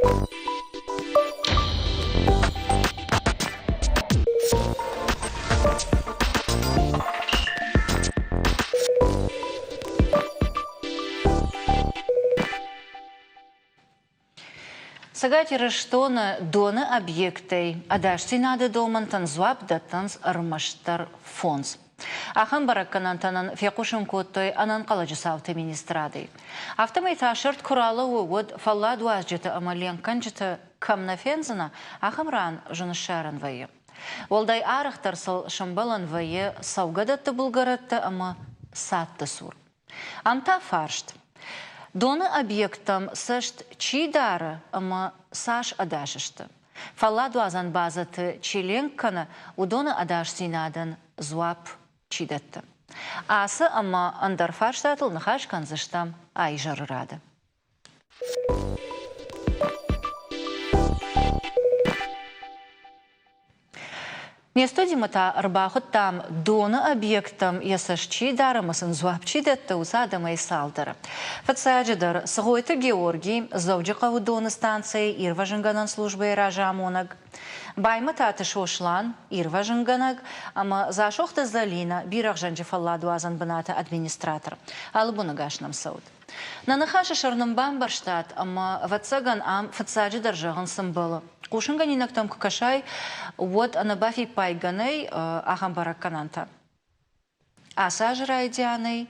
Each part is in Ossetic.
Цӕгат Ирыстоны доны объекттӕй ӕдасдзинады домӕнтӕн дзуапп дӕттынц ӕрмӕстдӕр фондз. Ахӕм бӕрӕггӕнӕнтӕ нын фехъусын кодтой ӕнӕнхъӕлӕджы цауты министрадӕй. Афтӕмӕй та сӕрд куы ралӕууы, уӕд фӕлладуадзджыты ӕмӕ ленкгӕнджыты кӕм нӕ фендзынӕ, ахӕм ран зын ссарӕн вӕййы. Уӕлдай арӕхдӕр сыл сӕмбӕлӕн вӕййы цӕугӕдӕтты былгӕрӕтты ӕмӕ цадты цур. Ам та фарст. Доны объекттӕм цӕст чи дары ӕмӕ цас ӕдас сты? Фӕлладуадзӕн базӕты чи ленк кӕны, уыдоны ӕдасдзинадӕн дзуапп чи дӕтты? Ацы ӕмӕ ӕндӕр фарстатыл ныхас кӕндзыстӕм а изӕры рады. Не студимӕ та ӕрбахуыдтам доны объекттӕм йӕ цӕст чи дары ӕмӕ сын дзуапп чи дӕтты, уыцы адӕмӕй цалдӕры. Фыццаджыдӕр, Цгъойты Георгий, Дзӕуджыхъӕуы доны станцӕйы ирвӕзынгӕнӕн службӕйы разамонӕг, Баймӕтаты Сослан, ирвӕзынгӕнӕг, ӕмӕ Дзасохты Зӕлинӕ, Бирӕгъзӕнджы фӕлладуадзӕн бынаты администратор. Алыбоны гас нӕм цӕут. Нӕ ныхасы сӕр нын бамбӕрстат ӕмӕ, ӕвӕццӕгӕн, ам фыццаджыдӕр зӕгъын цы мбӕлы. Хъусынгӕнинӕгтӕм куы кӕсай, уӕд ӕнӕбафиппайгӕ нӕй ахӕм бӕрӕггӕнӕнтӕ. Ацы азы райдианӕй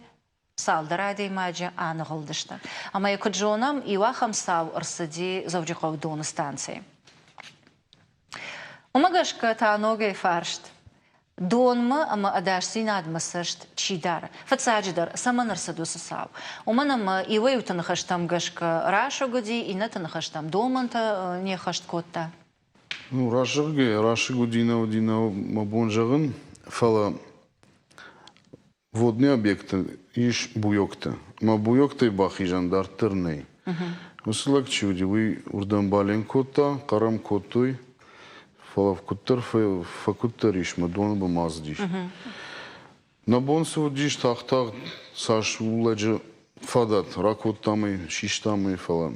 цалдӕр адӕймаджы аныгъуылдысты. Ӕмӕ йӕ куыд зонӕм, иу ахӕм цау ӕрцыди Дзӕуджыхъӕуы доны станцӕйы. Уымӕ гӕсгӕ та ногӕй фарст, Донмӕ ӕмӕ ӕдасдзинадмӕ цӕст чи дары? Фыццаджыдӕр, цӕмӕн ӕрцыд уыцы цау? Уымӕн ӕмӕ иуӕй-иуты ныхӕстӕм гӕсгӕ расыг уыди, иннӕты ныхӕстӕм домӕнтӕ не ххӕст кодта. Ну, раст зӕгъгӕйӕ, расыг уыди, нӕ уыди, нӕ мӕ бон зӕгъын, фӕлӕ Водный объекты ис буйоктӕ. Ӕмӕ буйоктӕй бахизӕн дарддӕр нӕй. Уыцы лӕг чи уыди, уый уырдӕм баленк кодта, хъӕр ӕм кодтой, фӕлӕ куыддӕр фӕкуыддӕр ис, мӕ доны бын ма ацыдис. Нӕ бон цы уыдис, тагъд-тагъд цас у лӕджы фадат, ракодтам ӕй, систам ӕй, фӕлӕ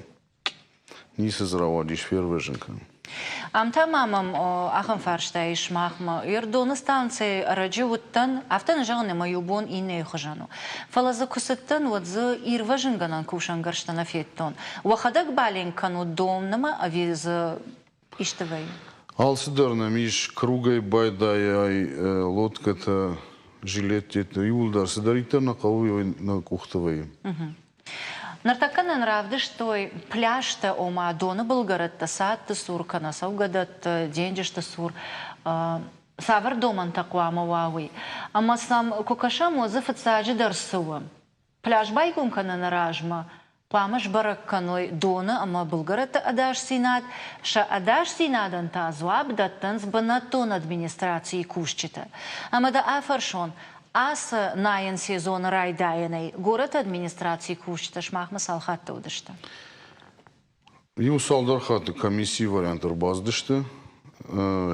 Ницы дзы рауадис фервӕзын кӕнын. Ам та ма мӕм ахӕм фарста ис махмӕ. Ӕрыдоны станцӕйы ӕрӕджы уыдтӕн, афтӕ нӕ зӕгъын, ӕмӕ иу бон иннӕйы хуызӕн у. Фӕлӕ дзы куы цыдтӕн, уӕд дзы ирвӕзынгӕнӕн кусӕнгӕрзтӕ нӕ федтон. Уӕхӕдӕг баленк кӕнут домнымӕ ӕви дзы исты вӕййы? Алцыдӕр нӕм ис кругӕй байдайай лодкӕтӕ, жилеттӕ, иууылдӕр цыдӕриддӕр нӕ хъӕуы, уый нӕ къухты вӕййы. Ныртӕккӕ нын равдыстой пляжтӕ, ома доны былгӕрӕттӕ, цадты цур кӕнӕ цӕугӕдӕтты, денджызты цур цавӕр домӕнтӕ хъуамӕ уа, уый. Ӕмӕ сӕм куы кӕсӕм, уӕд дзы фыццаджыдӕр цы у? Пляж байгом кӕныны размӕ хъуамӕ сбӕрӕг кӕной доны ӕмӕ былгӕрӕтты ӕдасдзинад, сӕ ӕдасдзинадӕн та дзуапп дӕттынц бынӕттон администрацийы кусджытӕ. Ӕмӕ дӕ афӕрсон, Ацы найӕн сезоны райдайӕнӕй горӕты администрацийы кусджытӕ сымахмӕ цал хатты уыдысты? Иу цалдӕр хатты комиссийы вариант ӕрбацыдысты,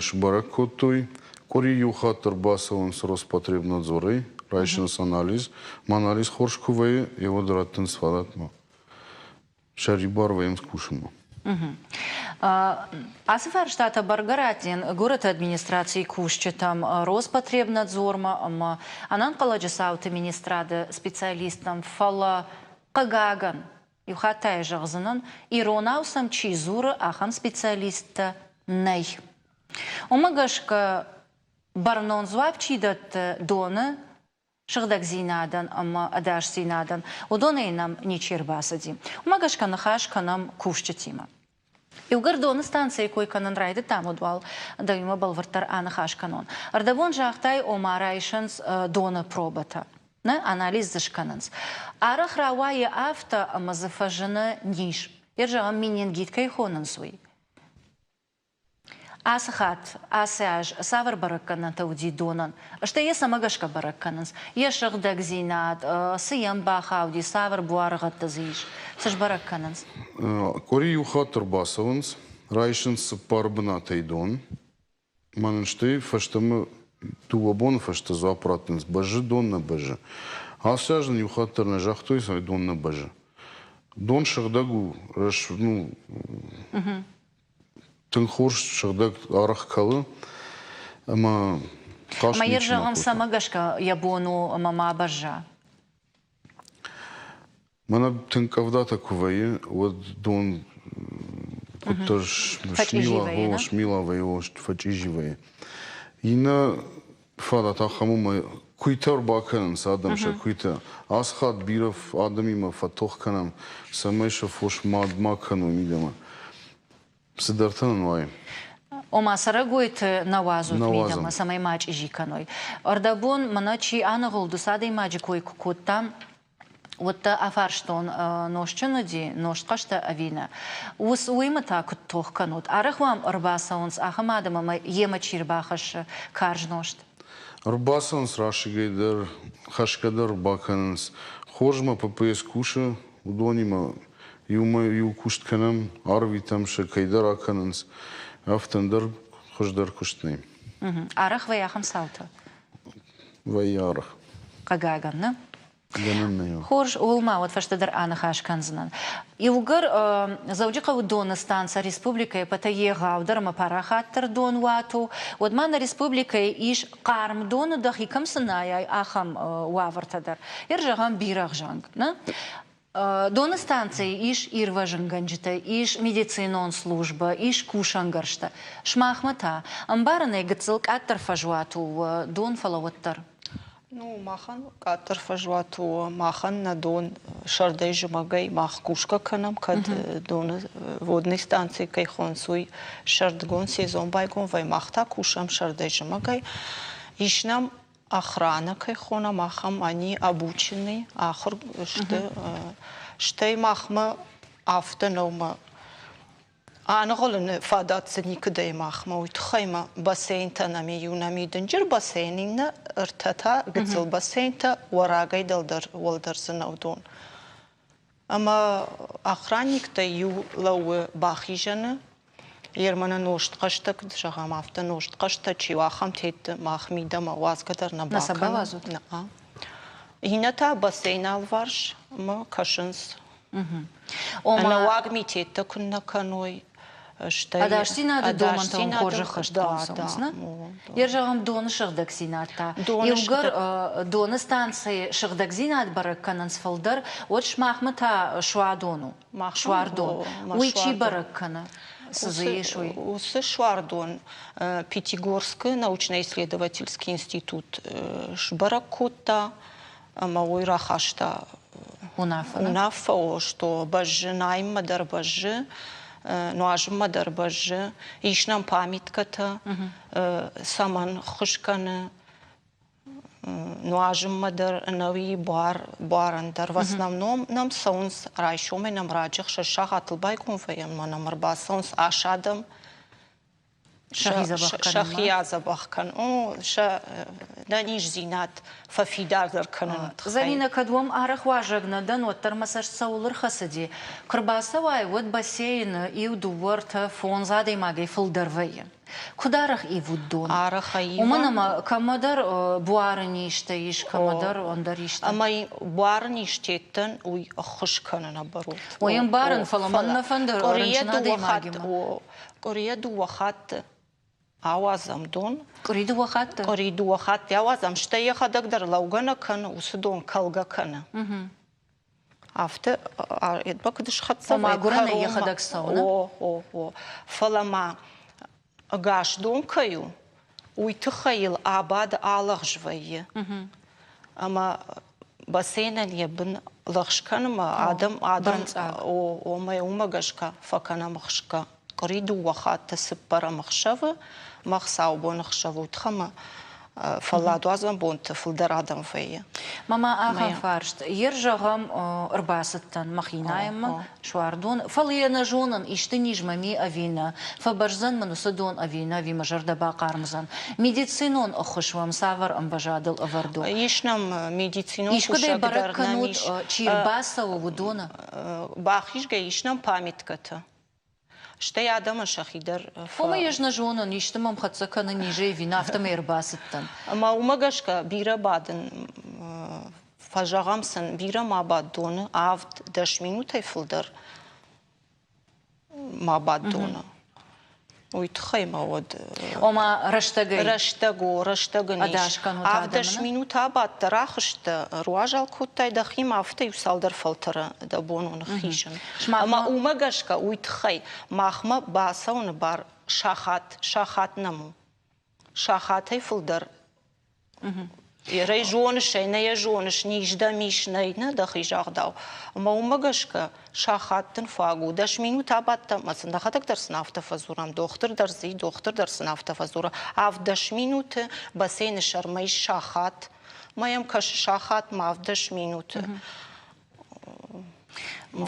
сбӕрӕг кодтой. Къуыри иу хатт ӕрбацӕуынц Роспотребнадзорӕй, райсынц анализ. Анализ хорз куы вӕййы, уӕд раттынц фадатмӕ. сӕрибар вӕййынц кусынмӕ. Ацы фарстатӕ бӕргӕ раттин горӕты администрацийы кусджытӕм, Роспотребнадзормӕ ӕмӕ ӕнӕнхъӕлӕджы цауты министрады специалисттӕм, фӕлӕ, хъыгагӕн, иу хатт та йӕ зӕгъдзынӕн, иронау сӕм чи дзуры, ахӕм специалисттӕ нӕй. Уымӕ гӕсгӕ бӕрнон дзуапп чи дӕтты доны сыгъдӕгдзинадӕн ӕмӕ ӕдасдзинадӕн, уыдонӕй нӕм ничи ӕрбацыди. Уымӕ гӕсгӕ ныхас кӕнӕм кусджытимӕ. Иугӕр доны станцӕйы кой кӕнын райдыдтам, уӕд уал дӕуимӕ бӕлвырддӕр аныхас кӕнон. Ӕрдӕбон загътай, ома райсынц доны пробӕтӕ. Нӕ анализ дзы скӕнынц. Арӕх рауайы афтӕ, ӕмӕ дзы фӕзыны низ. Йе зӕгъӕм, менингит кӕй хонынц, уый. Ацы хатт, ацы аз цавӕр бӕрӕггӕнӕнтӕ уыди донӕн? Стӕй йӕ цӕмӕ гӕсгӕ бӕрӕг кӕнынц? Йӕ сыгъдӕгдзинад, цы йӕм бахауди, цавӕр буарыгъӕдтӕ дзы ис? Цы сбӕрӕг кӕнынц? Къуыри иу хатт ӕрбацӕуынц, райсынц цыппар бынатӕй дон. Мӕнӕн стӕй фӕстӕмӕ дыууӕ боны фӕстӕ дзуапп раттынц, бӕззы дон нӕ бӕззы. Ацы аз нын иу хатт дӕр нӕ загътой, цӕмӕй дон нӕ бӕззы. Дон сыгъдӕг у, ну, тынг хорз сыгъдӕг арӕх кӕлы ӕмӕ хъаст Ӕмӕ йӕ ничи ма зӕгъӕм, кодта. цӕмӕ гӕсгӕ йӕ бон у ӕмӕ ма бӕзза? Мӕнӕ тынг къӕвдатӕ куы вӕййы, уӕд дон куыддӕр Фӕчъизи смила, вӕййы, о, нӕ? смила вӕййы, о, фӕчъизи вӕййы. Иннӕ фадат ахӕм у, ӕмӕ куыйтӕ ӕрбакӕнынц адӕм сӕ куыйтӕ. Ацы хатт бирӕ адӕмимӕ фӕтох кӕнӕм, цӕмӕй сӕ фос мад ма кӕной мидӕмӕ. Цыдӕртӕ нын уайы. Ома цӕрӕгойты нӕ уадзут Нӕ мидӕмӕ, уадзӕм. цӕмӕй ма чъизи кӕной. Ӕрдӕбон мӕнӕ чи аныгъуылд, уыцы адӕймаджы кой куы кодтам, уӕд дӕ афарстон, нозтджын уыди, нозтхъӕстӕ ӕви нӕ. Уыимӕ та куыд тох кӕнут? Арӕх уӕм ӕрбацӕуынц ахӕм адӕм ӕмӕ йемӕ чи рбахӕссы карз нозт? Ӕрбацӕуынц расыгӕй дӕр, хӕсгӕ дӕр бакӕнынц. Хорз ма ППС кусы, уыдонимӕ иумӕ иу куыст кӕнӕм, арвитӕм сӕ, кӕйдӕр акӕнынц. Афтӕ ӕндӕр хуыздӕр куыст нӕй. Арӕх вӕййы ахӕм цаутӕ? Вӕййы арӕх. Хъыгагӕн, нӕ? Гӕнӕн нӕй. Хорз, ууыл ма уӕд фӕстӕдӕр аныхас кӕндзынӕн. Иугӕр Дзӕуджыхъӕуы доны станцӕ республикӕйы ӕппӕтӕй егъаудӕр ӕмӕ парахатдӕр донуат у, уӕд ма нӕ республикӕйы ис хъарм доны дӕхи кӕм цынайай, ахӕм уавӕртӕ дӕр. Ер зӕгъӕм, бирӕгъзӕнг. Нӕ? Доны станцӕйы ис ирвӕзынгӕнджытӕ, ис медицинон службӕ, ис кусӕнгӕрзтӕ. Сымахмӕ та, ӕмбарынӕй гыццыл къаддӕр фӕзуат у дон, фӕлӕ уӕддӕр. Ну, махӕн къаддӕр фӕзуат у, махӕн нӕ дон сӕрдӕй-зымӕгӕй мах кусгӕ кӕнӕм, кӕд доны водный станци кӕй хонынц, уый сӕрдыгон сезон байгом вӕййы, мах та кусӕм сӕрдӕй-зымӕгӕй. Ис нӕм охрана кӕй хонӕм, ахӕм они обучены, ахуыр сты. Стӕй махмӕ афтӕ нӕу мӕ аныгъуылыны фадат дзы никуыдӕй махмӕ, уый тыххӕй ма бассейнтӕ нӕм иу нӕм и дынджыр бассейн, иннӕ ӕртӕ та гыццыл бассейнтӕ, уӕрагӕй дӕлдӕр уӕлдӕр дзы нӕу дон. Ӕмӕ охранниктӕй иу лӕууы бахизӕны, Ерманы нозтхъӕстӕ куыд зӕгъӕм, афтӕ нозтхъӕстӕ чи у, ахӕм тетты мах мидӕмӕ уадзгӕ дӕр нӕ Нӕ сӕ бакӕнӕм. бауадзут? Нӕ. Иннӕтӕ бассейны алыварс ӕмӕ кӕсынц. Ома Ӕнӕуаг митеттӕ куыннӕ кӕной, стӕй ӕдасдзинады домӕнтӕ уын хорз ӕдасдзинады ӕххӕст да, кӕм да, цӕуынц, нӕ? о, да. Йе зӕгъӕм, доны сыгъдӕгдзинад та. Доны Иугӕр сыгъдӕг доны станцӕйы сыгъдӕгдзинад бӕрӕг кӕнынц фылдӕр, уӕд сымахмӕ та суадон у. Махмӕ Суардон. мӕ Уый чи суардон. бӕрӕг кӕны? Цы дзы Уыцы, ис, уый? уыцы суардон Пятигорскы научно-исследовательский институт сбӕрӕг кодта ӕмӕ уый рахаста Уынаффӕ, нӕ? уынаффӕ, что бӕззы, найынмӕ дӕр бӕззы, нуазынмӕ дӕр бӕззы. Ис нӕм памяткӕтӕ, цӕмӕн ххуыс кӕны нуазынмӕ дӕр ӕнӕуи буар, буарӕн дӕр. В основном нӕм цӕуынц райсомӕй нӕм раджы 6 сахатыл байгом вӕййӕм ӕмӕ нӕм ӕрбацӕуынц ас адӕм сӕхи адзӕбӕх кӕнын, сӕ нӕниздзинад фӕфидардӕр кӕныны тыххӕй. Зӕринӕ, кӕд уӕм арӕх уазӕг нӕ дӕн, уӕддӕр мӕ цӕст цӕуыл ӕрхӕцыди? Куы рбацӕуай, уӕд бассейны иу, дыууӕ, ӕртӕ, фондз адӕймагӕй фылдӕр вӕййы. Куыд арӕх ивут дон? Арӕх ивӕм. Уымӕн ӕмӕ кӕмӕдӕр буары низтӕ ис, кӕмӕдӕр ӕндӕр исты. Ӕмӕ буары низтӕн уый ӕххуыс кӕны наоборот. Ой, ӕмбарын, фӕлӕ мӕн нӕ фӕнды рынчын адӕймагимӕ. Къуырийӕ дыууӕ хатты ауадзӕм дон. Къуыри дыууӕ хатты? Къуыри дыууӕ хатты ауадзӕм, стӕй йӕхӕдӕг дӕр лӕугӕ нӕ кӕны, уыцы дон кӕлгӕ кӕны. Афтӕ едба куыд схӕццӕ Ома гуырӕнӕй йӕхӕдӕг цӕуы, нӕ? О, о, о. Фӕлӕ ма ӕгас дон кӕй у, уый тыххӕй йыл абады алӕгъз вӕййы. Ӕмӕ бассейнӕн йӕ бын лӕгъз кӕнынмӕ адӕм адӕм о, омӕ уымӕ гӕсгӕ фӕкӕнӕм ӕхсгӕ. Къуыри дыууӕ хатты цыппӕрӕм ӕхсӕвы мӕ хуыцаубоны ӕхсӕв утхӕмӕ фӕлладуадзӕн бонты фылдӕр адӕм вӕййы. Мама, ахӕм фарст. Ер зӕгъӕм, ӕрбацыдтӕн мӕхи найынмӕ, суардон, фӕлӕ йӕ нӕ зонын, исты низ мӕм и ӕви нӕ, фӕбӕздзӕн мын уыцы дон ӕви нӕ, ӕви мӕ зӕрдӕ бахъармдзӕн. Медицинон ӕххуыс уӕм цавӕр ӕмвӕзадыл ӕвӕрд у? Ис нӕм медицинон Искуыдӕй кусӕг бӕрӕг дӕр нӕм кӕнут, ис. чи рбацӕуы, уыдоны? Бахизгӕ ис нӕм памяткӕтӕ. Стӕй адӕмӕн сӕхи дӕр Уымӕ ӕз нӕ зонын, исты мӕм хӕццӕ кӕны низӕй ӕви нӕ, афтӕмӕй ӕрбацыдтӕн. Ӕмӕ уымӕ гӕсгӕ бирӕ бадын Фӕзӕгъӕм сын, бирӕ ма бад доны, 7-10 минутӕй фылдӕр ма бад доны. Уый тыххӕй ма уӕд. Ома рӕстӕгӕй. Рӕстӕг у, рӕстӕг ын ис. 7-10 минут абадтӕ, рахызтӕ, руазал кодтай дӕхимӕ, афтӕ иу цалдӕр фӕлтӕры дӕ бон у ныххизын. Ӕмӕ уымӕ гӕсгӕ уый тыххӕй махмӕ бацӕуыны бар сахат, сахат нӕм у. Сахатӕй фылдӕр. Ерӕй зоныс ӕй, нӕ йӕ зоныс, низ дӕм ис, нӕй, нӕ дӕхи загъдау. Ӕмӕ уымӕ гӕсгӕ сахат дын фаг у. 10 минут абадтӕ ӕмӕ сын дӕхӕдӕг дӕр сын афтӕ фӕдзурӕм, дохтыр дӕр дзы и, дохтыр дӕр сын афтӕ фӕдзуры. 7-10 минуты бассейны сӕрмӕ ис сахат. Мӕ йӕм кӕсы сахатмӕ 7-10 минуты.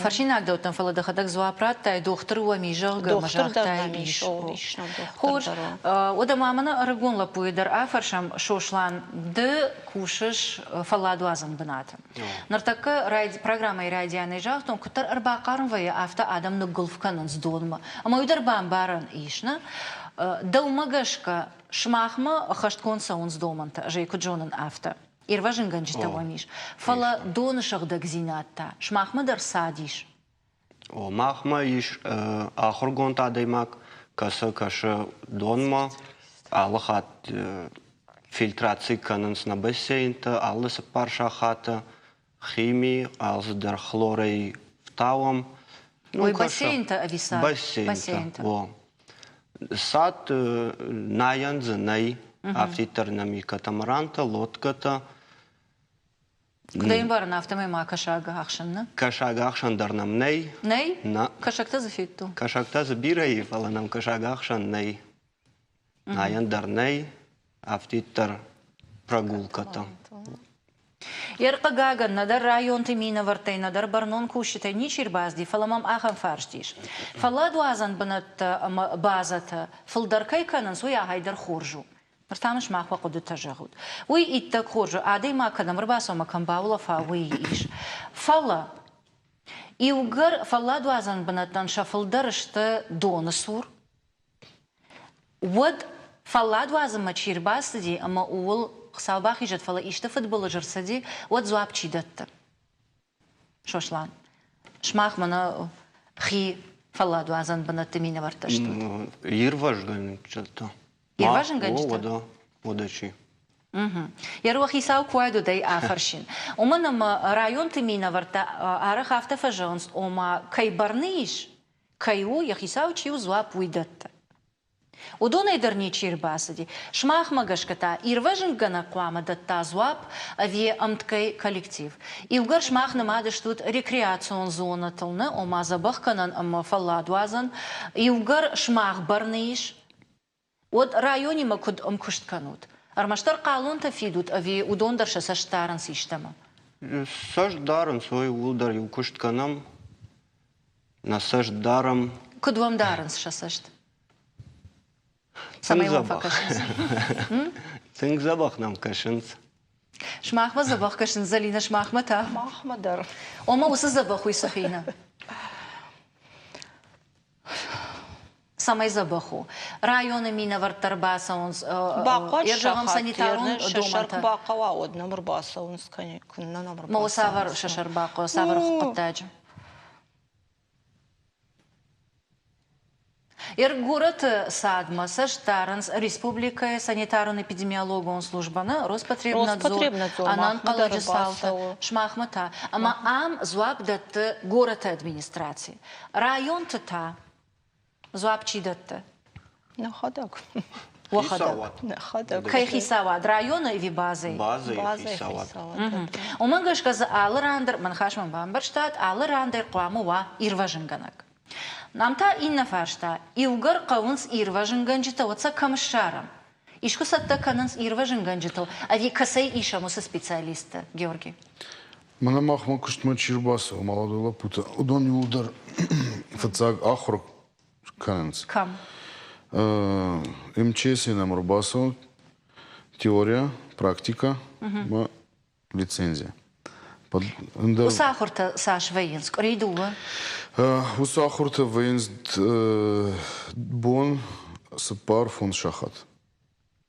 Фӕрсинаг дӕуттӕн, фӕлӕ дӕхӕдӕг дзуапп радтай, дохтыр уӕм и, зӕгъгӕ, ӕмӕ загътай, ис. Хорз. Уӕдӕ ма мӕнӕ ӕрыгон лӕппуйы дӕр афӕрсӕм, Сослан, ды кусыс фӕлладуадзӕн бынаты. Ныртӕккӕ программӕйы райдианӕй загътон, куыддӕр ӕрбахъарм вӕййы, афтӕ адӕм ныггуылф кӕнынц донмӕ. Ӕмӕ уый дӕр бамбарӕн ис, нӕ? Дӕумӕ гӕсгӕ, сымахмӕ ӕххӕстгонд цӕуынц домӕнтӕ, ӕз ӕй куыд зонын, афтӕ. Ирвӕзынгӕнджытӕ уӕм ис, фӕлӕ доны сыгъдӕгдзинад та сымахмӕ дӕр цад ис? О, махмӕ ис ахуыргонд адӕймаг, кӕцы кӕсы донмӕ, алы хатт фильтраци кӕнынц нӕ бассейнтӕ алы цыппар сахаты, хими, алцыдӕр хлорӕй фтауӕм. Ой, бассейнтӕ ӕви цад? Бассейнтӕ, о. Цад найӕн дзы нӕй, афтиддӕр нӕм и катамарантӕ, лодкӕтӕ. Куыд ӕй ӕмбарын, афтӕмӕй ма кӕсаг ахсын, нӕ? Кӕсаг ахсӕн дӕр нӕм нӕй. Нӕй? Нӕ. Кӕсӕгтӕ дзы федтон. Кӕсӕгтӕ дзы бирӕ и, фӕлӕ нӕм кӕсаг ахсӕн нӕй. Найӕн дӕр нӕй, афтиддӕр прогулкӕтӕ. Йе рхъыгагӕн, нӕдӕр районты минӕвӕрттӕй, нӕдӕр бӕрнон кусджытӕй ничи рбацыди, фӕлӕ мӕм ахӕм фарст ис. Фӕлладуадзӕн бынӕттӕ ӕмӕ базӕтӕ фылдӕр кӕй кӕнынц, уый ахӕйдӕр хорз у. Ныр та мын сымах уӕ хъуыдытӕ зӕгъут. Уый иттӕг хорз у, адӕймаг кӕдӕм ӕрбацӕуа ӕмӕ кӕм баулӕфа, уый ис. Фӕлӕ иугӕр фӕлладуадзӕн бынӕттӕн сӕ фылдӕр сты доны цур, Уӕд фӕллад уадзынмӕ чи рбацыди ӕмӕ ууыл Хуыцау бахизӕд, фӕлӕ исты фыдбылыз ӕрцыди, уӕд дзуапп чи дӕтты? Сослан, сымах мӕнӕ хи фӕлладуадзӕн бынӕтты минӕвӕрттӕ стут. Ирвӕзгӕнджытӕ. Ирвӕзынгӕнджытӕ? Уӕдӕ, уӕдӕ чи? Йӕ хицау куы уайд, уӕд ӕй афӕрсин. Уымӕн ӕмӕ районты минӕвӕрттӕ арӕх афтӕ фӕзӕгъынц, ома кӕй бӕрны ис, Кӕй у, йӕ хицау чи у, дзуапп уый дӕтты. Уыдонӕй дӕр ничи ӕрбацыди. Сымахмӕ гӕсгӕ та ирвӕзынгӕнӕг хъуамӕ дӕтта дзуапп ӕви ӕмткӕй коллектив. Иугӕр сымах нымад стут рекреацион зонӕтыл, нӕ, ома дзӕбӕхгӕнӕн ӕмӕ фӕлладуадзӕн, иугӕр сымах бӕрны ис, Уӕд районимӕ куыд ӕмкуыст кӕнут? Ӕрмӕстдӕр хъалонтӕ фидут ӕви уыдон дӕр сӕ цӕст дарынц истӕмӕ? Цӕст дарынц, ой, ууыл дӕр иу куыст кӕнӕм. Нӕ цӕст дарӕм. Куыд уӕм дарынц сӕ цӕст? Цӕмӕй уӕм фӕкӕсынц? Тынг дзӕбӕх нӕм кӕсынц. Сымахмӕ дзӕбӕх кӕсынц, Зӕлинӕ, сымахмӕ та? Махмӕ дӕр. Ома уыцы дзӕбӕх уый цы хины? Цӕмӕй дзӕбӕх у? Районы минӕвӕрттӕ ӕрбацӕуынц, Бахъуаджы зӕгъӕм, сахат санитарон сӕ сӕр домӕнтӕ. куы бахъӕуа, уӕд нӕм ӕрбацӕуынц, куыннӕ нӕм Ма цавӕр ӕрбацӕуынц. сӕ сӕр бахъӕуа, цавӕр хъуыддаджы? Горӕты цадмӕ цӕст дарынц республикӕйы санитарон-эпидемиологон службӕ, нӕ Роспотребнадзор, Роспотребнадзор махмӕ дӕр ӕнӕнхъӕлӕджы цаутӕ, ӕрбацӕуы. сымахмӕ та. Ӕмӕ ам дзуапп дӕтты горӕты администраци. Районты та дзуапп чи дӕтты? Нӕхӕдӕг. Уӕхӕдӕг. Нӕхӕдӕг. Кӕй хицауад? Районы ӕви базӕйы? Базӕйы хицауад. Уымӕ гӕсгӕ дзы алы ран дӕр, мӕ ныхас мын бамбӕрстат, алы ран дӕр хъуамӕ уа ирвӕзынгӕнӕг. Ам та иннӕ фарста. Иугӕр хъӕуынц ирвӕзынгӕнджытӕ, уӕд сӕ кӕм ссарӕм? Искуы цӕттӕ кӕнынц ирвӕзынгӕнджытыл ӕви кӕцӕй исӕм уыцы специалистты, Георги? Мӕнӕ махмӕ куыстмӕ чи рбацӕуы, молодой лӕппутӕ, уыдон иууылдӕр фыццаг ахуыр кӕнынц. Кӕм? МЧС-йы нӕм ӕрбацӕуы теория, практика ӕмӕ лицензия. Уыцы ахуыртӕ цас вӕййынц? Къуыри дыууӕ? Уыцы ахуыртӕ вӕййынц бон 4-5 сахат.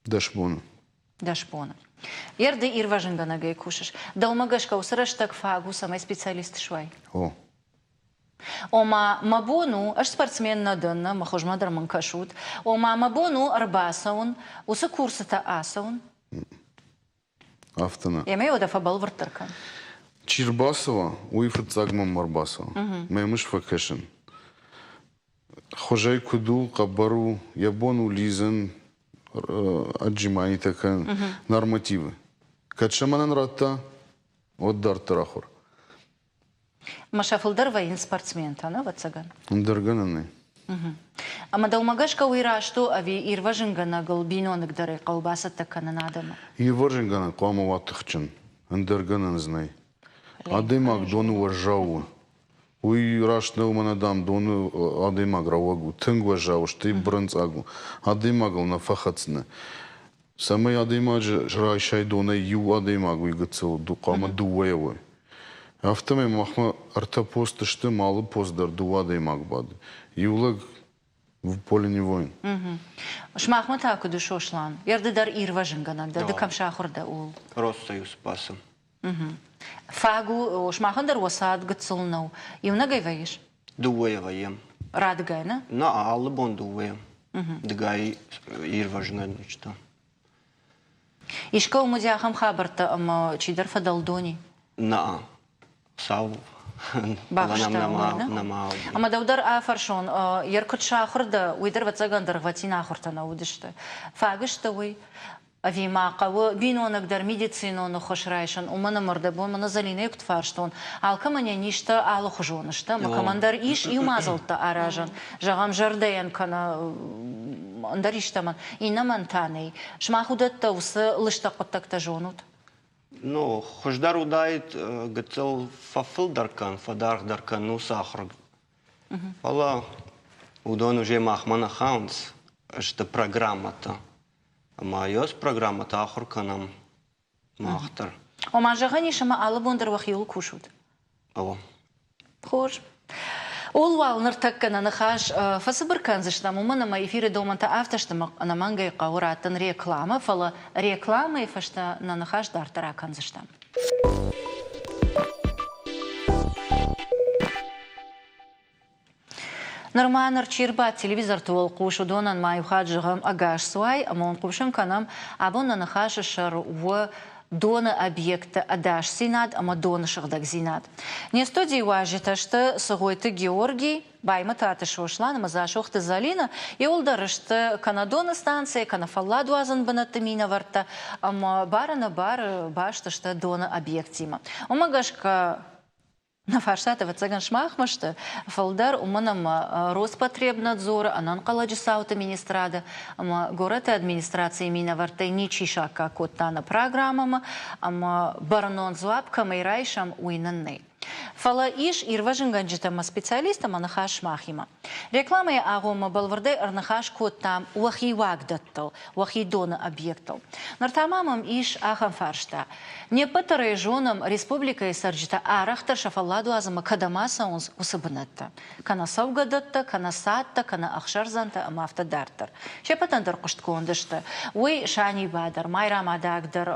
10 боны. 10 боны. Ерды ирвӕзынгӕнӕгӕй кусыс. Дӕумӕ гӕсгӕ уыцы рӕстӕг фаг у, цӕмӕй специалист суай? О. Ома, мӕ бон у, ӕз спортсмен нӕ дӕн, нӕ, мӕ хуызмӕ дӕр мын кӕсут. Ома, мӕ бон у ӕрбацӕуын, уыцы курсытӕ ацӕуын. Афтӕ нӕ. Емӕ уӕдӕ фӕбӕлвырддӕр кӕн. Чи рбацӕуа, уый фыццаг мӕм ӕрбацӕуа. Мӕм ыс фӕкӕсын. Хуызӕй куыд у, хъӕбӕр у, йӕ бон у лидзын, отжиманитӕ кӕнын, нормативы. Кӕд сӕ мӕнӕн радта, уӕд дарддӕр ахуыр. Ӕмӕ сӕ фылдӕр вӕййынц спортсментӕ, ӕвӕццӕгӕн? Ӕндӕр гӕнӕн нӕй. Ӕмӕ дӕумӕ гӕсгӕ уый раст у ӕви ирвӕзынгӕнӕгыл биноныгдӕрӕй хъӕуы бацӕттӕ кӕнын адӕмы? Ирвӕзынгӕнӕг хъуамӕ уа тыхджын, ӕндӕр гӕнӕн дзы нӕй. Адӕймаг доны уӕззау у. Уый раст нӕу, мӕнӕ дам доны адӕймаг рӕуӕг у, тынг уӕззау, стӕй бырынцъаг у. Адӕймагыл нӕ фӕхӕцдзынӕ. Цӕмӕй адӕймаджы райсай донӕй иу адӕймаг уый гыццыл хъуамӕ дыууӕйӕ уой. Афтӕмӕй махмӕ ӕртӕ посты сты, ӕмӕ алы пост дӕр дыууӕ адӕймаг бады. Иу лӕг в поле не воин. Сымахмӕ та куыд у, Сослан? Ды дӕр ирвӕзынгӕнӕг дӕ, ды кӕм сахуыр дӕ, ууыл? Россоюз спасы. Фаг у, сымахӕн дӕр уӕ цад гыццыл нӕу. Иунӕгӕй вӕййыс? Дыууӕйӕ вӕййӕм. Радыгай, нӕ? Нӕ, алы бон дыууӕйӕ. Дыгай ирвӕзынгӕнджытӕ. Искӕуыл уыди ахӕм хабӕрттӕ, ӕмӕ чидӕр фӕдӕлдони? Нӕ, Хуыцау нӕма Ӕмӕ дӕу дӕр афӕрсон, ер куыд сахуыр дӕ, уый дӕр, ӕвӕццӕгӕн, дӕргъвӕтин ахуыртӕ нӕ уыдысты. Фаг сты уый? Ӕви ма хъӕуы биноныг дӕр медицинон ӕххуыс райсын, уымӕн ӕмӕ ӕрдӕбон мӕнӕ Зӕлинӕйы куыд фарстон, алкӕмӕн йӕ низтӕ алыхуызон сты, ӕмӕ кӕмӕндӕр ис иу мадзӕлттӕ аразӕн, зӕгъӕм, зӕрдӕйӕн кӕнӕ ӕндӕр истӕмӕн, иннӕмӕн та нӕй. Сымах уыдӕттӕ уыцы лыстӕг хъуыддӕгтӕ зонут? Ну, хуыздӕр уыдаид гыццыл фӕфылдӕр кӕн, фӕдаргъдӕр кӕн уыцы ахуыр. Фӕлӕ уыдон уже махмӕ нӕ хауынц, сты программӕтӕ. Ӕмӕ ёз программӕтӕ ахуыр кӕнӕм мах дӕр. Ома, зӕгъӕн ис, ӕмӕ алы бон дӕр уӕхиуыл кусут? О. Хорз. Ууыл уал ныртӕккӕ нӕ ныхас фӕцыбыр кӕндзыстӕм, уымӕн ӕмӕ эфиры домӕнтӕ афтӕ сты, ӕмӕ ӕнӕмӕнгӕй хъӕуы раттын рекламӕ, фӕлӕ рекламӕйы фӕстӕ нӕ ныхас дарддӕр акӕндзыстӕм. Нырма ныр чи рбадт телевизорты уӕлхъус, уыдонӕн ма иу хатт зӕгъӕм ӕгас цуай ӕмӕ уын хъусын кӕнӕм, абон нӕ ныхасы сӕр у доны объектты ӕдасдзинад ӕмӕ доны сыгъдӕгдзинад. Не студийы уазджытӕ сты Цыгъойты Георгий, Баймӕтаты Сослан ӕмӕ Дзасохты Зӕлинӕ. Иууылдӕр сты кӕнӕ доны станцӕйы, кӕнӕ фӕлладуадзӕн бынӕтты минӕвӕрттӕ ӕмӕ бар-ӕнӕбары баст сты доны объекттимӕ. Уымӕ гӕсгӕ Нӕ фарстатӕ, ӕвӕццӕгӕн, сымахмӕ сты фылдӕр, уымӕн ӕмӕ Роспотребнадзоры, ӕнӕнхъӕлӕджы цауты министрады ӕмӕ горӕты администрацийы минӕвӕрттӕй ничи саккаг кодта нӕ программӕмӕ ӕмӕ бӕрнон дзуапп кӕмӕй райсӕм, уый нын нӕй. Фӕлӕ ис ирвӕзынгӕнджытӕ ӕмӕ специалисттӕ ӕмӕ ныхас сымахимӕ. Рекламӕйы агъоммӕ бӕлвырдӕй ӕрныхас кодтам уӕхи уагдӕттыл, уӕхи доны объекттыл. Ныр та ма мӕм ис ахӕм фарста. Не ппӕт дӕр ӕй зонӕм, республикӕйы цӕрджытӕ арӕхдӕр сӕ фӕлладуадзынмӕ кӕдӕм ацӕуынц, уыцы бынӕттӕ. Кӕнӕ цӕугӕдӕттӕ, кӕнӕ цадтӕ, кӕнӕ ӕхсӕрдзӕнтӕ ӕмӕ афтӕ дарддӕр. Се ппӕтӕн дӕр хъуыстгонд сты. Уый Саниба дӕр, Майрӕмадаг дӕр,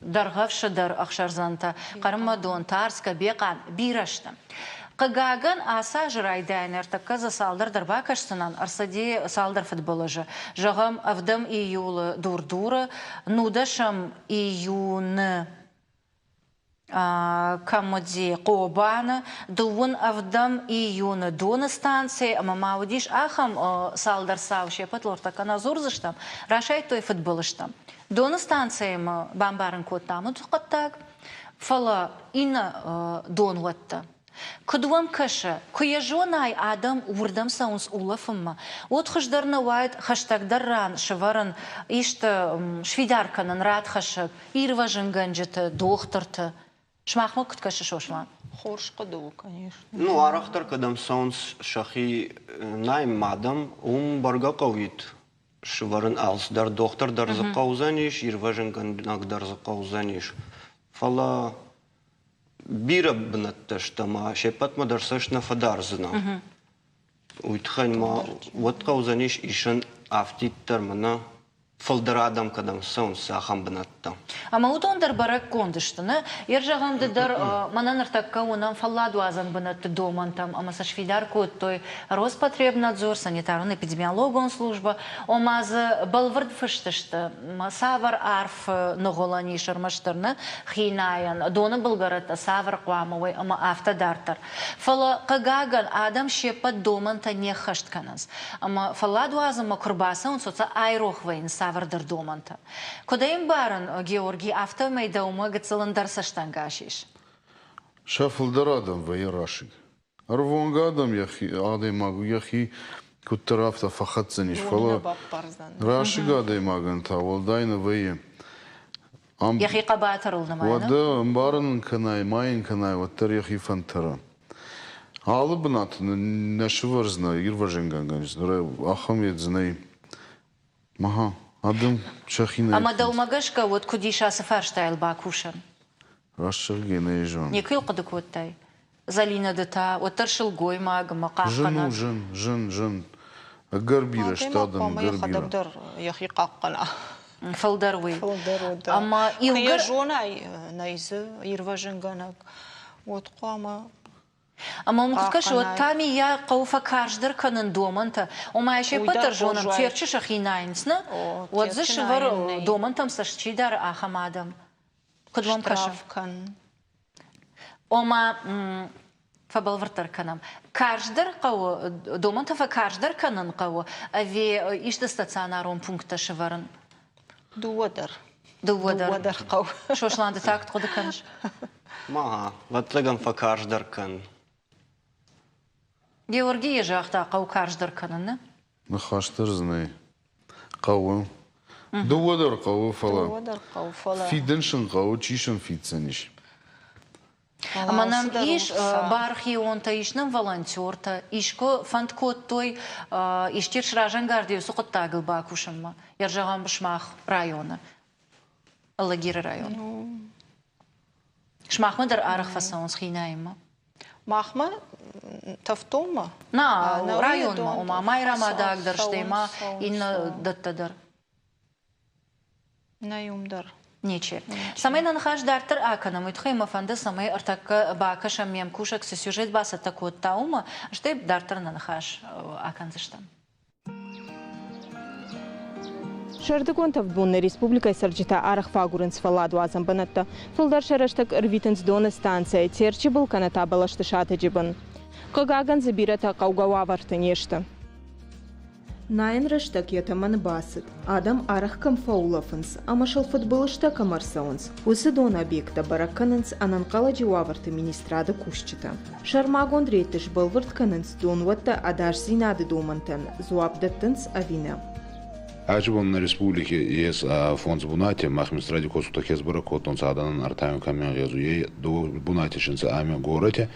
Дӕргъӕвсы дӕр ӕхсӕрдзӕнтӕ, Хъӕрмӕдон, Тарскӕ, Бехъан бирӕ сты. Хъыгагӕн, ацы азы райдайӕны ӕртӕккӕ дзы цалдӕр дӕр бакӕсдзынӕн, ӕрцыди цалдӕр фыдбылызы. Зӕгъӕм, ӕвдӕм июлы Дур-Дуры, нудӕсӕм июны кӕм уыди Хъобаны, дыууын ӕвдӕм июны Доны станцӕйы ӕмӕ ма уыдис ахӕм цалдӕр цау, се ппӕт ӕртӕккӕ нӕ дзурдзыстӕм, расайдтой фыдбылызтӕ. Доны станцӕйы ма бамбарын кодтам уыцы хъуыддаг, фӕлӕ иннӕ донуӕттӕ. Куыд уӕм кӕсы, куы йӕ зонай, адӕм уырдӕм цӕуынц улӕфынмӕ, уӕд хуыздӕр нӕ уаид хӕстӕгдӕр ран сӕвӕрын исты сфидар кӕнын радхӕссӕг ирвӕзынгӕнджыты, дохтырты? Сымахмӕ куыд кӕсы, Сослан? Хорз хъуыды у, конечно. Ну, арӕхдӕр кӕдӕм цӕуынц сӕхи найынмӕ адӕм, уым бӕргӕ хъӕуид сывӕрын алцыдӕр, дохтыр дӕр дзы хъӕудзӕнис, ирвӕзынгӕнӕг дӕр дзы хъӕудзӕнис. Фӕлӕ бирӕ бынӕттӕ сты ӕмӕ се ппӕтмӕ дӕр цӕст нӕ фӕдардзынӕ. Уый тыххӕй ма уӕд хъӕудзӕнис исын афтиддӕр мӕнӕ. Фылдӕр адӕм кӕдӕм цӕуынц, ахӕм бынӕттӕ. Ӕмӕ уыдон дӕр бӕрӕггонд сты, нӕ? Йе зӕгъӕм, ды дӕр мӕнӕ ныртӕккӕ уынӕм фӕлладуадзӕн бынӕтты домӕнтӕм ӕмӕ сӕ сфидар кодтой Роспотребнадзор, санитарон-эпидемиологон службӕ, ома дзы бӕлвырд фыст сты, цавӕр арф ныгъуылӕн ис ӕрмӕстдӕр нӕ хинайӕн, доны былгӕрӕттӕ цавӕр хъуамӕ уой ӕмӕ афтӕ дарддӕр. Фӕлӕ, хъыгагӕн, адӕм се ппӕт домӕнтӕ не ххӕст кӕнынц. Ӕмӕ фӕллад уадзынмӕ куы рбацӕуынц, уӕд сӕ айрох вӕййынц цавӕрдӕр домӕнтӕ. Куыд ӕй ӕмбарын, Георги, афтӕмӕй дӕумӕ гыццыл ӕндӕр цӕстӕнгас ис. Сӕ фылдӕр адӕм вӕййы расыг. Ӕрвонг адӕм йӕхи, адӕймаг йӕхи куыддӕр афтӕ фӕхӕцдзӕнис, фӕлӕ расыг адӕймагӕн та уӕлдай нӕ вӕййы. Йӕхи хъӕбатырыл нымайы. Уӕдӕ ӕмбарын ын кӕнай, ма йын кӕнай, уӕддӕр йӕхи фӕнд тӕры. Алы бынаты нӕ сывӕрдзынӕ ирвӕзынгӕнгӕн, ахӕм йед дзы нӕй. Аха, адӕм сӕхи нӕ. Ӕмӕ дӕумӕ гӕсгӕ уӕд куыд ис ацы фарстайыл бакусӕн? Раст зӕгъгӕ, нӕ зонын. Никуы йыл хъуыды кодтай? Зӕлинӕ ды та уӕддӕр сылгоймаг ӕмӕ хъахъхъӕнӕг. Зын у, зын, зын, зын. Ӕгӕр бирӕ сты адӕм, хъуамӕ ӕгӕр йӕхӕдӕг бирӕ. дӕр йӕхи хъахъхъӕна. Фылдӕр уый. Фылдӕр уый, да. Ӕмӕ Куы йӕ иугӕр зонай, нӕй дзы ирвӕзынгӕнӕг, уӕд хъуамӕ Ӕмӕ уым куыд кӕсы, уӕд хъахъхъӕнай. та миййаг хъӕуы фӕкарздӕр кӕнын домӕнтӕ. Ома се Уый ппӕт дӕр дӕр зонӕм, хорз уаид. Терчы сӕхи найынц, нӕ? О, Уӕд дзы Терчы сывӕр найын нӕй. домӕнтӕм цӕст чи дары, ахӕм адӕм. Куыд уӕм кӕсы? Штраф кӕн. Ома, фӕбӕлвырддӕр кӕнӕм. Карздӕр хъӕуы, домӕнтӕ фӕкарздӕр кӕнын хъӕуы, ӕви исты стационарон пункттӕ сӕвӕрын? Дыууӕ дӕр. Дыууӕ дӕр. Дыууӕ дӕр хъӕуы. Сослан, ды такт хъуыды кӕныс? Ма, ӕвӕццӕгӕн фӕкарздӕр кӕн. Георгий загъта, хъӕуы карздӕр кӕнын, нӕ? Ныхас дӕр дзы нӕй. Хъӕуы. Дыууӕ дӕр хъӕуы, фӕлӕ Дыууӕ дӕр хъӕуы, фӕлӕ фидын сын хъӕуы, чи сын фиддзӕнис? Ӕмӕ нӕм ис бархионтӕ, ис нӕм волонтертӕ, искуы фӕнд кодтой исчи сразӕнгард уыцы хъуыддагыл бакусынмӕ, йӕ зӕгъӕм, сымах районы, Алагиры районы. Сымахмӕ дӕр арӕх фӕцӕуынц хинайынмӕ? Махмӕ Тӕвтонмӕ? На, районмӕ, ома Майрӕмадаг дӕр, стӕй ма иннӕ дӕттӕ дӕр. Нӕй уым дӕр. Ничи. Цӕмӕй нӕ ныхас дарддӕр акӕнӕм, уый тыххӕй мӕ фӕнды, цӕмӕй ӕртӕккӕ бакӕсӕм ме мкусӕг цы сюжет бацӕттӕ кодта, уымӕ, стӕй дарддӕр нӕ ныхас акӕндзыстӕм. Сӕрдыгон тӕвдбон нӕ республикӕйы цӕрджытӕ арӕх фӕагурынц фӕлладуадзӕн бынӕттӕ. Фылдӕр сӕ рӕстӕг ӕрвитынц доны станцӕйы, Терчы был кӕнӕ та бӕлӕсты сатӕджы бын. Хъыгагӕн дзы бирӕтӕ хъӕугӕ уавӕрты не сты. Найӕн рӕстӕг йӕ тӕмӕны бацыд. Адӕм арӕх кӕм фӕулӕфынц ӕмӕ сыл фыдбылызтӕ кӕм ӕрцӕуынц, уыцы доны объекттӕ бӕрӕг кӕнынц Ӕнӕнхъӕлӕджы уавӕрты министрады кусджытӕ. Сӕрмагонд рейдты сбӕлвырд кӕнынц донуӕттӕ ӕдасдзинады домӕнтӕн дзуапп дӕттынц ӕви нӕ. Ӕрчъыбон нӕ республики ес фондз бунати, мах министради косгутӕ ке сбӕрӕг кодтонцӕ адӕнӕн ӕртӕйон кӕми ӕнгъезуй, е дууӕ бунати синцӕ ами горӕти,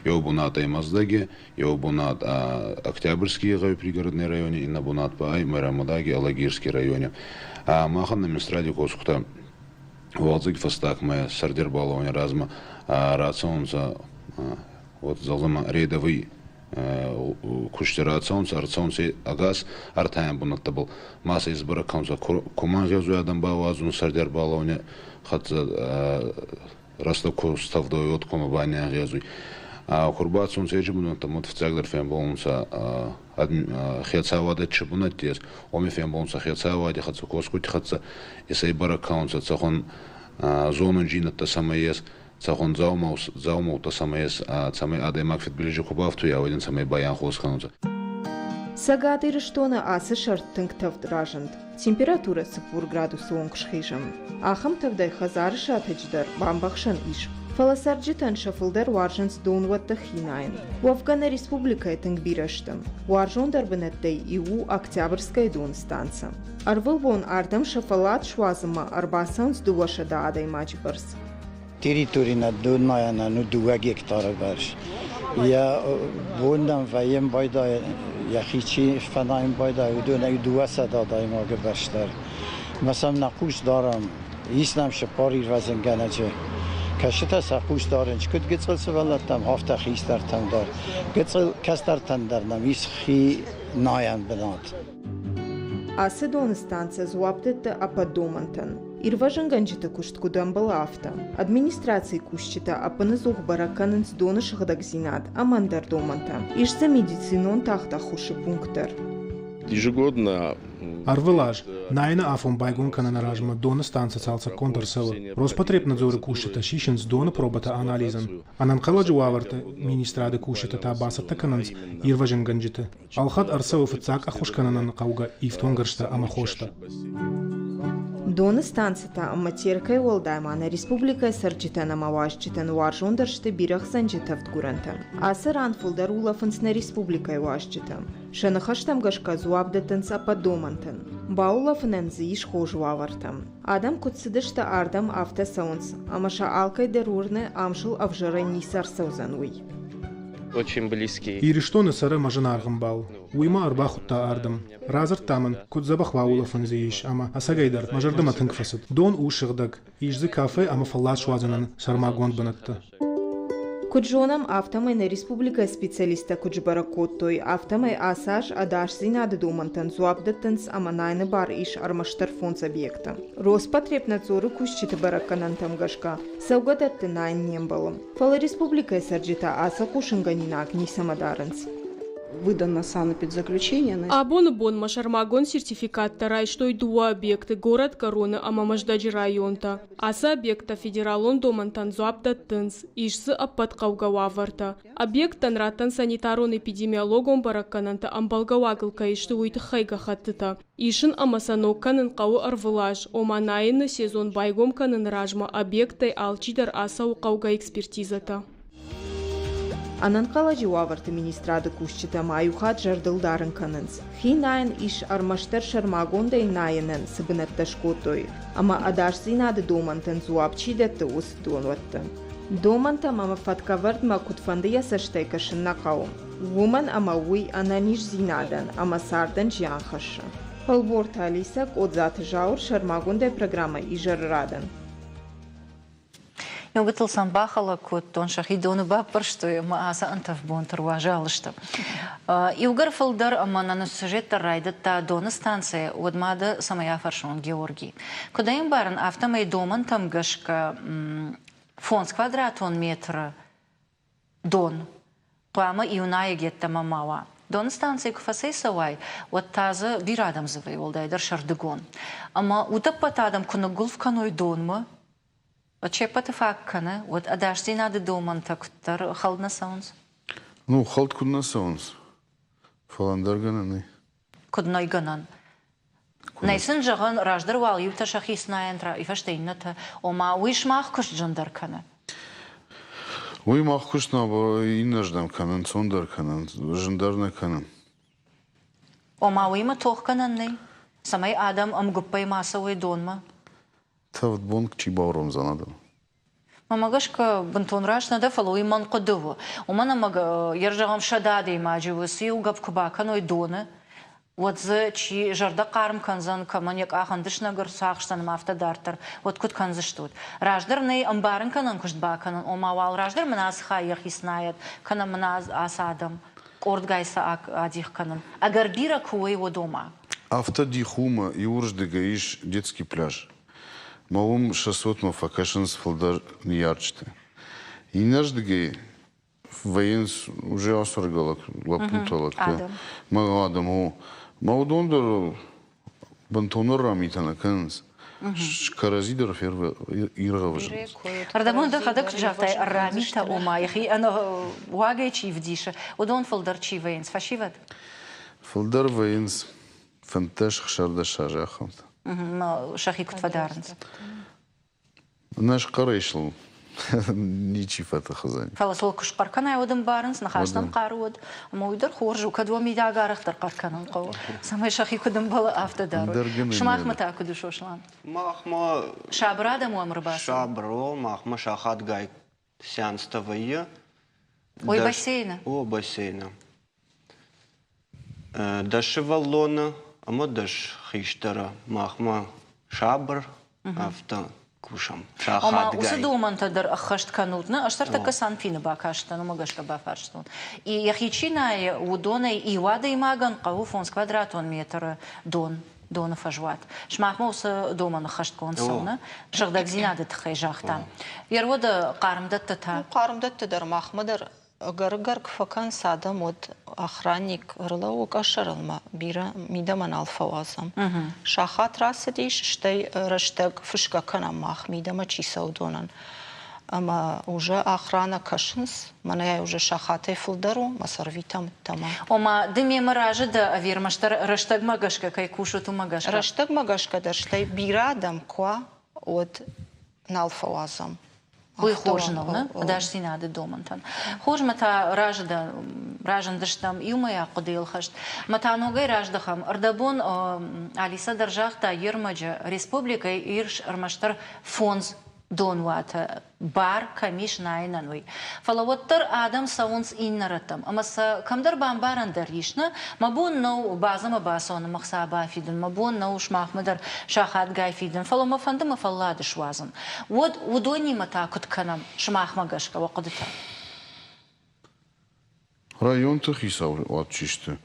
еу бунат ӕй Мӕздӕги, еу бунат Октябрьский гъӕуи пригородный райони, иннӕ бунат ба ӕй Майрӕмадаги Алагирский райони. Махӕн нӕ министради косгутӕ уалдзӕги фӕстагмӕ сӕрди ӕрбалӕуӕни размӕ рацӕунцӕ вот зӕгъӕм рейдовый кусти рацӕунцӕ, ӕрцӕунцӕ ӕгас ӕртӕйӕн бунӕттӕбӕл. Ма сӕ избӕрӕг кӕнунцӕ, кумӕ ӕнгъезуй адӕм бауадзун сӕрди ӕрбалӕуӕни хӕццӕ рӕстӕг ку стӕвдӕуй, уӕд кумӕ ба не ӕнгъезуй. Ку рбацӕунцӕ ечи бунӕттӕмӕ, уӕд фиццагдӕр фембӕлунцӕ хецауадӕ чи бунӕтти ес, уоми фембӕлунцӕ хецауади хӕццӕ, косгути хӕццӕ, исӕй бӕрӕг кӕнунцӕ, цӕхуӕн зонунджийнӕдтӕ сӕмӕ ес, цӕхуӕн дзаумӕуттӕ сӕмӕ ес, цӕмӕй адӕймаг фидбилизи ку бафтуйа, уӕд ин цӕмӕй байанхос кӕнунцӕ. Цӕгат Ирыстоны ацы сӕрд тынг тӕвд разынд. Температурӕ 40 градусы онг схизы. Ахӕм тӕвдӕй хӕдзары сатӕджы дӕр бамбӕхсӕн ис. Фӕлӕ цӕрджытӕн сӕ фылдӕр уарзынц донуӕтты хи найын. Уӕвгӕ нӕ республикӕйы тынг бирӕ сты. Уарзондӕр бынӕттӕй иу у Октябрьскӕйы доны станцӕ. Ӕрвылбон ардӕм сӕ фӕллад суадзынмӕ ӕрбацӕуынц 200 адӕймаджы бӕрц. Территори нӕ доннайӕнӕн у дыууӕ гектары бӕрц. Йӕ бон нӕм вӕййӕм байдайы, йӕхи чи фӕнайын байдайы, уыдонӕй 200 адӕймагы бӕрц дӕр. Мӕ сӕм нӕ хъус дарӕм, ис нӕм цыппар ирвӕзынгӕнӕджы. Кӕсытӕ сӕ хъус дарынц куыд гыццыл сывӕллӕттӕм, афтӕ хистӕртӕм дӕр. Гыццыл кӕстӕртӕн дӕр нӕм ис хи найӕн бынат. Ацы доны станцӕ дзуапп дӕтты ӕппӕт домӕнтӕн. Ирвӕзынгӕнджыты куыст куыд ӕмбӕлы, афтӕ. Администрацийы кусджытӕ ӕппыныдзух бӕрӕг кӕнынц доны сыгъдӕгдзинад ӕмӕ ӕндӕр домӕнтӕ. Ис дзы медицинон тагъд ӕххуысы пункт дӕр. Ежегодно Ӕрвылаз найыны афон байгом кӕныны размӕ доны станцӕ цалцӕггонд ӕрцӕуы. Роспотребнадзоры кусджытӕ сисынц доны пробӕтӕ анализӕн. Ӕнӕнхъӕлӕджы уавӕрты министрады кусджытӕ та бацӕттӕ кӕнынц ирвӕзынгӕнджыты. Ӕлхӕд ӕрцӕуы фыццаг ӕххуыс кӕнынӕн хъӕугӕ ифтонггӕрзтӕ ӕмӕ хостӕ. Доны станцӕтӕ ӕмӕ Теркӕй уӕлдай ма нӕ республикӕйы цӕрджытӕн ӕмӕ уазджытӕн уарзондӕр сты бирӕгъзӕнджы тӕвдгуырӕнтӕ. Ацы ран фылдӕр улӕфынц нӕ республикӕйы уазджытӕ. Сӕ ныхӕстӕм гӕсгӕ дзуапп дӕттынц ӕппӕт домӕнтӕн. Баулӕфынӕн дзы ис хорз уавӕртӕ. Адӕм куыд цыдысты ардӕм, афтӕ цӕуынц, ӕмӕ сӕ алкӕй дӕр уырны, ам сыл ӕвзӕрӕй ницы ӕрцӕудзӕн, уый. Очень близкий. Ирыстоны цӕры мӕ зынаргъ ӕмбал. Уый мӕ ӕрбахуыдта ардӕм. Радзырдта мын, куыд дзӕбӕх баулӕфӕн дзы ис, ӕмӕ, ӕцӕгӕйдӕр, мӕ зӕрдӕмӕ тынг фӕцыд. Дон у сыгъдӕг, ис дзы кафе ӕмӕ фӕллад суадзынӕн сӕрмагонд бынӕттӕ. Куыд зонӕм, афтӕмӕй нӕ республикӕйы специалисттӕ куыд сбӕрӕг кодтой, афтӕмӕй ацы аз ӕдасдзинады домӕнтӕн дзуапп дӕттынц ӕмӕ найыны бар ис ӕрмӕстдӕр фондз объекты. Роспотребнадзоры кусджыты бӕрӕггӕнӕнтӕм гӕсгӕ, цӕугӕдӕтты найын не мбӕлы. Фӕлӕ республикӕйы цӕрджытӕ ацы хъусынгӕнинаг ницӕмӕ дарынц. Выдано санэпидзаключение. Абоны бонмӕ сӕрмагонд сертификаттӕ райстой дыууӕ объекты Горӕтгӕроны ӕмӕ Мӕздӕджы районтӕ. Ацы объекттӕ федералон домӕнтӕн дзуапп дӕттынц, ис дзы ӕппӕт хъӕугӕ уавӕртӕ. Объекттӕн раттӕн санитарон-эпидемиологон бӕрӕггӕнӕнтӕ ӕмбӕлгӕ уагыл кӕй сты, уый тыххӕй гӕххӕттытӕ. Исын ӕмӕ сӕ ног кӕнын хъӕуы ӕрвылаз, ома найыны сезон байгом кӕныны размӕ объекттӕй алчидӕр ацӕуы хъӕугӕ экспертизӕтӕ. Ӕнӕнхъӕлӕджы уавӕрты министрады кусджытӕ ма иу хатт зӕрдыл дарын кӕнынц, хи найын ис ӕрмӕстдӕр сӕрмагондӕй найынӕн цы бынӕттӕ скодтой ӕмӕ ӕдасдзинады домӕнтӕн дзуапп чи дӕтты, уыцы донуӕтты. Домӕнтӕм ӕмӕ фӕткӕвӕрдмӕ куыдфӕндыйӕ цӕстӕй кӕсын нӕ хъӕуы, уымӕн ӕмӕ уый ӕнӕниздзинадӕн ӕмӕ цардӕн зиан хӕссы. Ӕлборты Алисӕ, Къодзаты Зауыр сӕрмагондӕй программӕ Изӕры радӕн. Еугуытыл сӕм бахӕлӕг кодтон, сӕхи доны баппӕрстой ӕмӕ ацы ӕнтӕф бонты руазал сты. Иугӕр фылдӕр ӕмӕ нӕ сюжет дӕр райдыдта доны станцӕйӕ, уӕд ма дӕ цӕмӕй афӕрсон, Георгий. Куыд ӕй ӕмбарын, афтӕмӕй домӕнтӕм гӕсгӕ фондз квадратон метры дон хъуамӕ иунӕг йеддӕмӕ ма уа. Доны станцӕйы куы фӕцӕйцӕуай, уӕд та дзы бирӕ адӕм дзы вӕййы, уӕлдайдӕр сӕрдыгон. Ӕмӕ утӕппӕт адӕм куы ныггуылф кӕной донмӕ, уӕд се ппӕты фаг кӕны, уӕд ӕдасдзинады домӕнтӕ куыддӕр хӕлд нӕ цӕуынц? Ну, хӕлд куыд нӕ цӕуынц, фӕлӕ ӕндӕр гӕнӕн нӕй. Куыд нӕй гӕнӕн? Нӕй сын зӕгъӕн, раздӕр уал иутӕ сӕхи снайӕнт, фӕстӕ иннӕтӕ, ома уый сымах куыст зындӕр кӕны. Уый мах куыст нӕ иннӕрдӕм кӕны, ӕнцондӕр кӕны, зындӕр нӕ кӕны. Ома уыимӕ тох кӕнӕн нӕй, цӕмӕй адӕм ӕмгуыппӕй ма цӕуой донмӕ? Тӕвд бон чи бауромдзӕн адӕм? Мӕнмӕ гӕсгӕ, бынтон раст нӕ дӕ, фӕлӕ уый мӕн хъуыды у. Уымӕн ӕмӕ йе зӕгъӕм 100 адӕймаджы уыцы иу гӕпп куы бакӕной доны, уӕд дзы чи зӕрдӕ хъарм кӕндзӕн, кӕмӕн йӕ къах ӕндыснӕг ӕрцахсдзӕн ӕмӕ афтӕ дарддӕр, уӕд куыд кӕндзыстут? Раздӕр нӕй ӕмбарын кӕнӕн куыст бакӕнын, ома уал раздӕр мын ацы хай йӕхи снайӕд, кӕнӕ мын ацы адӕм къордгай сӕ адих кӕнын. Ӕгӕр бирӕ куы уой, уӕд ома. Афтӕ дих у мӕ иуырдыгӕй ис детский пляж. Мӕ уым сӕ цотмӕ фӕкӕсынц фылдӕр ныййарджытӕ. Иннӕрдыгӕй вӕййынц уже ацӕргӕ лӕппутӕ лӕгтӕ. Мӕ адӕм о. Мӕ уыдон дӕр бынтон ӕрра митӕ нӕ кӕнынц. Кӕрӕдзи дӕр иргъӕвзынц. Ӕрдӕбон дӕхӕдӕг куыд загътай, ӕрра митӕ, ома йӕхи ӕнӕуагӕй чи вдисы, уыдон фылдӕр чи вӕййынц, фӕсивӕд? Фылдӕр вӕййынц 15-16 азы ахӕмтӕ. Сӕхи куыд фӕдарынц? Нӕ схъӕрӕй сыл ничи фӕтых уыдзӕни. Фӕлӕ сыл куы схъӕр кӕнай, уӕд ӕмбарынц, ныхас нӕм хъӕр уӕд. Ӕмӕ уый дӕр хорз у, кӕд уӕ мидӕг арӕхдӕр хъӕр кӕнын хъӕуы, цӕмӕй сӕхи куыд ӕмбӕлы, афтӕ дарой. Сымахмӕ та куыд у, Сослан? Махмӕ... Сабыр адӕм уӕм ӕрбацӕуы? Сабыр, о, махмӕ сахатгай сеанстӕ вӕййы. Ой, бассейны? О, бассейны. Дӕс сывӕллоны ӕмӕ дӕс хистӕры махмӕ сабыр, афтӕ кусӕм. Ома уыцы домӕнтӕ дӕр ӕххӕст кӕнут, нӕ? Ӕз тӕртӕккӕ Санпины бакастӕн, уымӕ гӕсгӕ бафарстон. Йӕхи чи найы, уыдонӕй иу адӕймагӕн хъӕуы фондз квадратон метры дон. Доны фӕзуат. Сымахмӕ уыцы домӕн ӕххӕстгонд цӕуы, нӕ? Сыгъдӕгдзинады тыххӕй загътам. Йе руӕды хъармдӕттӕ та? Хъармдӕттӕ дӕр махмӕ дӕр ӕгӕр-ӕгӕр куы фӕкӕнынц адӕм, уӕд охранник ӕрлӕууы къӕсӕрыл мӕ бирӕ мидӕмӕ нал фӕуадзӕм. Сахат рацыдис, стӕй рӕстӕг фысгӕ кӕнӕм мах мидӕмӕ чи цӕуы донӕн. Ӕмӕ уже охрана кӕсынц, мӕнӕ уже сахатӕй фылдӕр у, мӕ сӕ рвитӕм ӕддӕмӕ. Ома, ды мемӕ разы дӕ ӕви ӕрмӕстдӕр рӕстӕгмӕ гӕсгӕ кӕй кусут, уымӕ гӕсгӕ? Рӕстӕгмӕ гӕсгӕ дӕр, стӕй бирӕ адӕм куы уа, уӕд нал фӕуадзӕм. Уый хорз нӕу, нӕ? Ӕдасдзинады домӕнтӕн. Хорз, мӕ та разы дӕ, разындыстӕм иумӕйаг хъуыдыйыл хӕст. Мӕ та ногӕй раздӕхӕм. Ӕрдӕбон Алисӕ дӕр загъта, йе рмӕджы республикӕйы ис ӕрмӕстдӕр фондз донуаты бар кӕм ис найынӕн, уый. Фӕлӕ уӕддӕр адӕм цӕуынц иннӕ рӕттӕм ӕмӕ сӕ кӕмдӕр бамбарӕн дӕр ис, нӕ? Мӕ бон нӕу базӕмӕ бацӕуын ӕмӕ хца бафидын, мӕ бон нӕу сымахмӕ дӕр сахатгай фидын, фӕлӕ мӕ фӕнды мӕ фӕллад суадзын. Уӕд уыдонимӕ та куыд кӕнӕм, сымахмӕ гӕсгӕ уӕ хъуыдытӕ? Районты хицауад чи сты,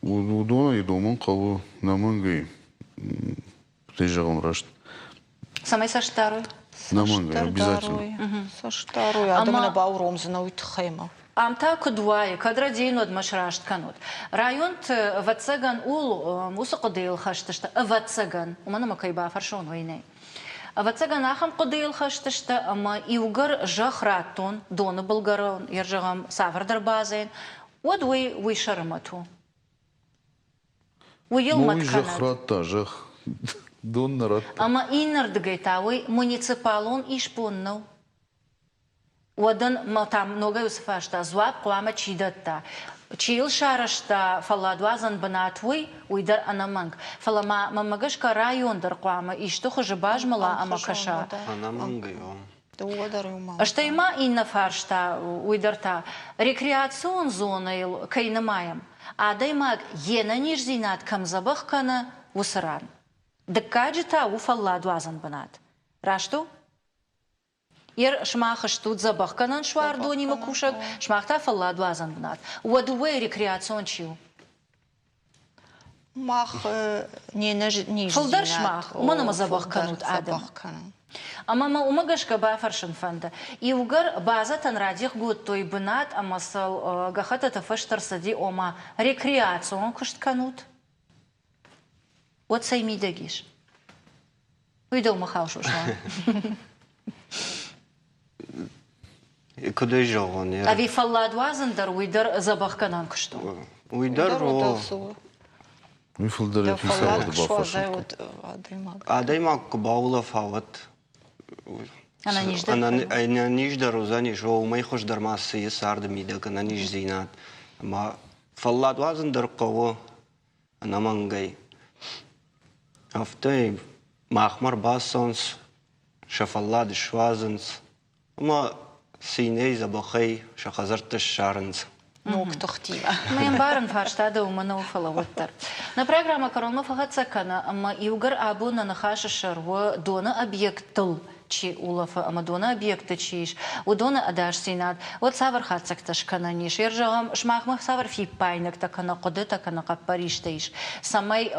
уыдонӕй домын хъӕуы ӕнӕмӕнгӕй Ты зӕгъын раст. Цӕмӕй цӕст дарой? Нӕмӕнгӕй, обязательно. Цӕст дарой, адӕмы нӕ бауромдзынӕ уый тыххӕй ма. Ам та куыд уайы, кӕд рӕдийын, уӕд мӕ сраст кӕнут. Районты, ӕвӕццӕгӕн, ууыл уыцы хъуыдыйыл хӕст сты, ӕвӕццӕгӕн, уымӕн ӕмӕ кӕй бафӕрсон, уый нӕй. Ӕвӕццӕгӕн, ахӕм хъуыдыйыл хӕст сты, ӕмӕ иугӕр зӕхх радтон, доны былгӕрон, йе зӕгъӕм, цавӕрдӕр базӕйӕн, уӕд уый уый сӕры мӕт у. Уый йыл мӕт Уый зӕхх радта, зӕхх. Дон нӕ радта. Ӕмӕ иннӕрдыгӕй та уый муниципалон исбон нӕу. Уӕд ын мӕ та ногӕй уыцы фарста дзуапп хъуамӕ чи дӕтта? Чи йыл сарӕзта фӕлладуадзӕн бынат, уый, уый дӕр ӕнӕмӕнг. Фӕлӕ ма мӕнмӕ гӕсгӕ район дӕр хъуамӕ исты хуызы базмӕла ӕмӕ кӕса. Ӕнӕмӕнгӕй, о. Дыууӕ дӕр иумӕ. Стӕй ма иннӕ фарста, уый дӕр та, рекреацион зонӕйыл кӕй нымайӕм, адӕймаг йе нӕниздзинад кӕм дзӕбӕх кӕны, уыцы ран. Дыккаджы та у фӕлладуадзӕн бынат. Раст у? Ер сымах стут дзӕбӕхгӕнӕн суардонимӕ кусӕг, сымах та фӕлладуадзӕн бынат. Уӕ дыууӕйы рекреацион чи у? Мах не нӕниздзинад. Фылдӕр сымах, уымӕн ӕмӕ дзӕбӕх кӕнут адӕмы. Ӕмӕ мӕ уымӕ гӕсгӕ бафӕрсын фӕнды. Иугӕр базӕтӕн радих кодтой бынат ӕмӕ сыл гӕххӕттыты фыст ӕрцыди, ома рекреацион куыст кӕнут, уӕд цӕй мидӕг ис? Уый дӕумӕ хауы, Сослан. Куыд ӕй зӕгъон? Ӕви фӕллад уадзын дӕр уый дӕр дзӕбӕхгӕнӕн куыст у? Уый дӕр о. Уый фылдӕр йӕ хицауады бафӕрсын. Адӕймаг куы баулӕфа, уӕд ӕнӕниздӕр уыдзӕнис, уымӕй хуыздӕр ма цы и царды мидӕг ӕнӕниздзинад. Ӕмӕ фӕллад уадзын дӕр хъӕуы ӕнӕмӕнгӕй. Афтӕ махмӕ ӕрбацӕуынц, сӕ фӕллад суадзынц ӕмӕ цинӕй дзӕбӕхӕй сӕ хӕдзӕртты ссарынц. Ног тыхтимӕ. Ме мбарын фарста дӕумӕ нӕу, фӕлӕ уӕддӕр. Нӕ программӕ кӕронмӕ фӕхӕццӕ кӕны ӕмӕ иугӕр абон нӕ ныхасы сӕр у доны объекттыл чи улӕфы ӕмӕ доны объектты чи ис, уыдоны ӕдасдзинад, уӕд цавӕр хатдзӕгтӕ скӕнӕн ис? Ер зӕгъӕм, сымахмӕ цавӕр фиппаинӕгтӕ кӕнӕ хъуыдытӕ кӕнӕ хъӕппӕристӕ ис, цӕмӕй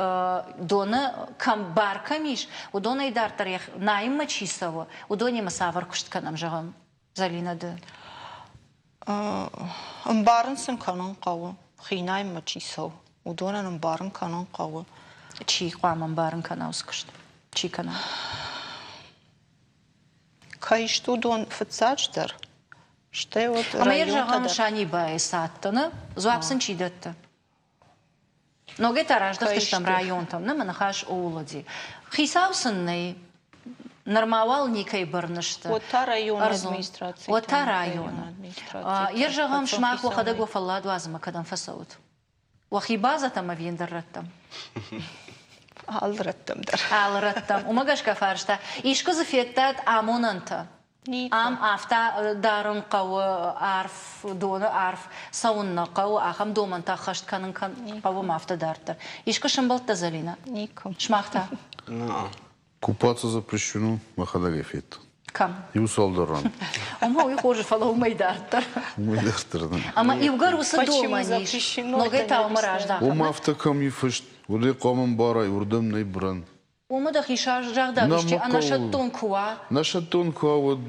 доны кӕм бар кӕм ис, уыдонӕй дарддӕр найынмӕ чи цӕуы, уыдонимӕ цавӕр куыст кӕнӕм, зӕгъӕм, Зӕлинӕ ды? Ӕмбарын сын кӕнын хъӕуы, хинаймӕ чи цӕуы, уыдонӕн ӕмбарын кӕнын хъӕуы. Чи хъуамӕ ӕмбарын кӕна уыцы куыст? Чи кӕна? Кӕй сты уыдон фыццаджыдӕр, стӕй уӕд Ӕмӕ йӕ зӕгъӕм, Санибайы цадтӕ, нӕ? Дзуапп сын чи дӕтты? Ногӕй та раздӕхтыстӕм районтӕм, нӕ мӕ ныхас ууыл уыди. Хицау сын нӕй, нырма уал никӕй бӕрны сты. Уӕд та районы администраци. Уӕд та районы. Ер зӕгъӕм, сымах уӕхӕдӕг уӕ фӕллад уадзынмӕ кӕдӕм фӕцӕут? Уӕхи базӕтӕм ӕви ӕндӕр рӕттӕм? Алы рӕттӕм дӕр. Алы рӕттӕм. Уымӕ гӕсгӕ фарста. Искуы дзы федтат амонӕнтӕ? Ам афтӕ дарын хъӕуы арф, доны арф цӕуын нӕ хъӕуы, ахӕм домӕнтӕ ӕххӕст кӕнын хъӕуы ма афтӕ дарддӕр. Искуы сӕмбӕлдтӕ, Зӕлинӕ? Никуы. Сымах та? Купаться запрещено, мӕхӕдӕг ӕй федтон. Кӕм? Иу цалдӕр ран. Ома уый хорз, фӕлӕ уымӕй дарддӕр. Уымӕй дарддӕр. Ӕмӕ иугӕр уыцы домӕн ис, ногӕй та уымӕ раздахӕм. Уым афтӕ кӕм и фыст, уӕд хъуамӕ ӕмбарай, уырдӕм нӕй бырӕн. Уымӕ дӕхи загъдаг исчи ӕнӕсӕттон куы уа. Ӕнӕсӕттон куы уа, уӕд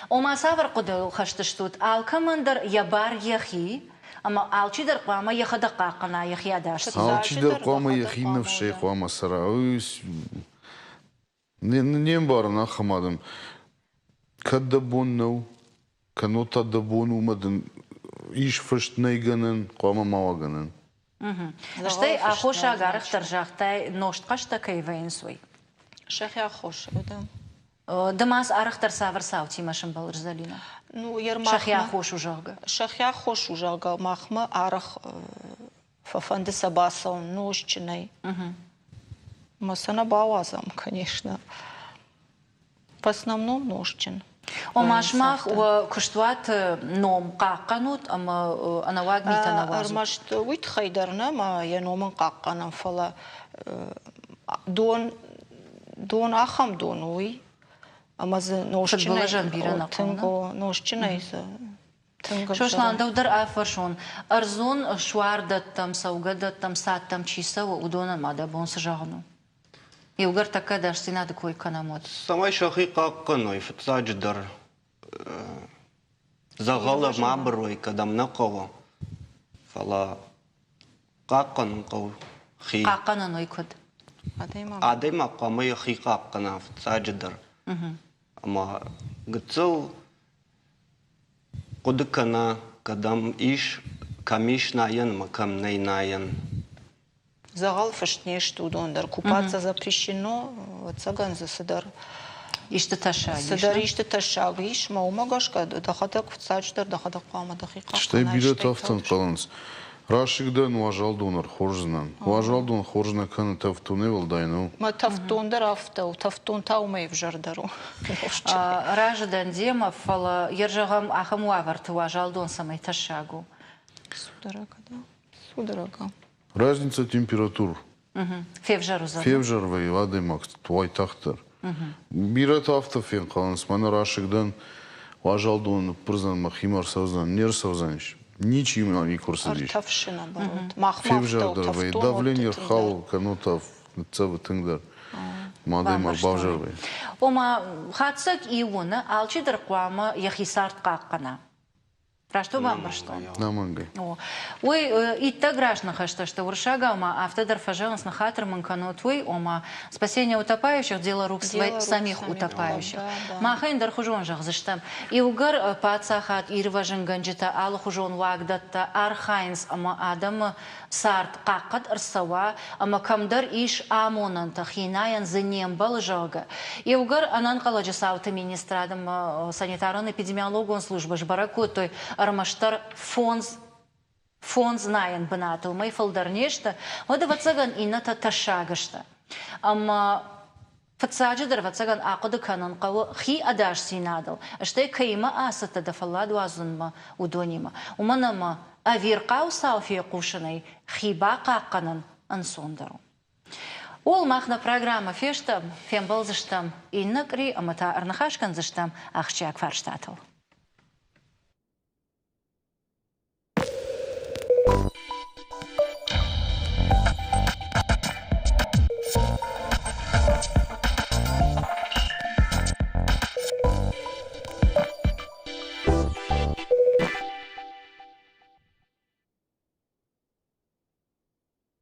Ома цавӕр хъуыдыйыл хӕст стут? Алкӕмӕн дӕр йӕ бар йӕхи, ӕмӕ алчидӕр хъуамӕ йӕхӕдӕг хъахъхъӕна йӕхи ӕдасдзинад. Алчидӕр хъуамӕ йӕхи ныфсӕй хъуамӕ цӕра. Не мбарын ахӕм адӕм. Кӕд дӕ бон нӕу, кӕннод та дӕ бон у ӕмӕ дын ис фыст нӕй гӕнӕн, хъуамӕ ма уа гӕнӕн. Стӕй аххосаг арӕхдӕр загътай, нозтхъӕстӕ кӕй вӕййынц, уый. Сӕхи аххосаг, да. Ды ма арӕхдӕр цавӕр цаутимӕ сӕмбӕлыс, Зӕлинӕ? Ну, Сӕхи аххос у, зӕгъгӕ. Сӕхи аххос у, зӕгъгӕ, махмӕ арӕх фӕфӕнды сӕ бацӕуын нозтджынӕй. Мӕ сӕ нӕ бауадзӕм, конечно. В основном нозтджын. Ома сымах уӕ куыстуаты ном хъахъхъӕнут ӕмӕ ӕнӕуаг митӕ нӕ уадзут? Ӕрмӕст уый тыххӕй дӕр нӕ, ӕмӕ йӕ номӕн хъахъхъӕнӕм, фӕлӕ дон Дон ахӕм дон у уый, ӕмӕ дзы нозтджынӕй тынг нозтджынӕй дзы тынг Сослан, дӕу дӕр афӕрсон, ӕрдзон суардӕттӕм, цӕугӕдӕттӕм, цадтӕм чи цӕуы, уыдонӕн ма дӕ бон цы зӕгъын у? Иугӕр тӕккӕ ӕдасдзинады кой кӕнӕм, уӕд. Цӕмӕй сӕхи хъахъхъӕной, фыццаджыдӕр, дзӕгъӕлы ма бырой, кӕдӕм нӕ хъӕуы, фӕлӕ хъахъхъӕнын хъӕуы хи. Хъахъхъӕнын уый куыд? Адӕймаг хъуамӕ йӕхи хъахъхъӕна фыццаджыдӕр. Ӕмӕ гыццыл хъуыды кӕна, кӕдӕм ис, кӕм ис найӕн ӕмӕ кӕм нӕй найӕн. Дзӕгъӕл фыст не сты уыдон дӕр. Купаться запрещено, ӕвӕццӕгӕн дзы цыдӕр исты тӕссаг ис. Цыдӕр исты тӕссаг ис, мӕ уымӕ гӕсгӕ дӕхӕдӕг фыццаджыдӕр дӕхӕдӕг хъуамӕ дӕхи хъахъхъӕнай. Стӕй бирӕтӕ афтӕ ӕнхъӕлынц, расыг дӕн, уазал дон ӕрхорздзынӕн. Уазал дон хорз нӕ кӕны, тӕвддонӕй уӕлдай нӕу. Мӕ тӕвддон дӕр афтӕ у, тӕвддон та уымӕй ӕвзӕрдӕр у. Разы дӕн демӕ, фӕлӕ йӕ зӕгъӕм, ахӕм уавӕрты уазал дон цӕмӕй тӕссаг у? Судорога, да. Судорога. Разница температур. Февзӕр уыдзӕн. Февзӕр вӕййы адӕймаг уайтагъддӕр. Бирӕтӕ афтӕ фенхъӕлынц, мӕнӕ расыг дӕн, уазал дон ныппырдзӕн, мӕхимӕ ӕрцӕудзӕн, не рцӕудзӕнис. Ничи мӕ никуы рцыдис. Ӕртӕфсы наоборот. Махмӕ Февзӕрдӕр вӕййы, давление рхауы, кӕннод та ныццӕвы тынгдӕр. Ма адӕймаг бавзӕр вӕййы. Ома, хатдзӕг иу у, нӕ алчидӕр хъуамӕ йӕхи цард хъахъхъӕна. Раст бамбӕрстон? Нӕмӕнгӕй. Уый иттӕг раст ныхӕстӕ сты уырыссагау ма афтӕ дӕр фӕзӕгъынц, ныххатыр мын кӕнут уый, ома спасение утопающих, дело рук самих утопающих. Махӕн дӕр хуызон зӕгъдзыстӕм. Иугӕр паддзахад, ирвӕзынгӕнджытӕ, алыхуызон уагдӕттӕ архайынц ӕмӕ адӕмы цард хъахъхъӕд ӕрцӕуа ӕмӕ кӕмдӕр ис амонӕнтӕ, хинайӕн дзы не мбӕлы, зӕгъгӕ. Иугӕр ӕнӕнхъӕлӕджы цауты министрад ӕмӕ санитарон-эпидемиологон службӕ сбӕрӕг кодтой ӕрмӕстдӕр фондз фондз найӕн бынаты, уымӕй фылдӕр не сты, уӕд, ӕвӕццӕгӕн, иннӕтӕ тӕссаг сты. Ӕмӕ Фыццаджыдӕр, ӕвӕццӕгӕн, ахъуыды кӕнын хъӕуы хи ӕдасдзинадыл, стӕй кӕимӕ ацыдтӕ дӕ фӕллад уадзынмӕ, уыдонимӕ. Уымӕн ӕмӕ ӕвирхъау цау фехъусынӕй хи бахъахъхъӕнын ӕнцондӕр у. Ууыл мах нӕ программӕ фестӕм, фембӕлдзыстӕм иннӕ къуыри ӕмӕ та ӕрныхас кӕндзыстӕм ахсджиаг фарстатыл.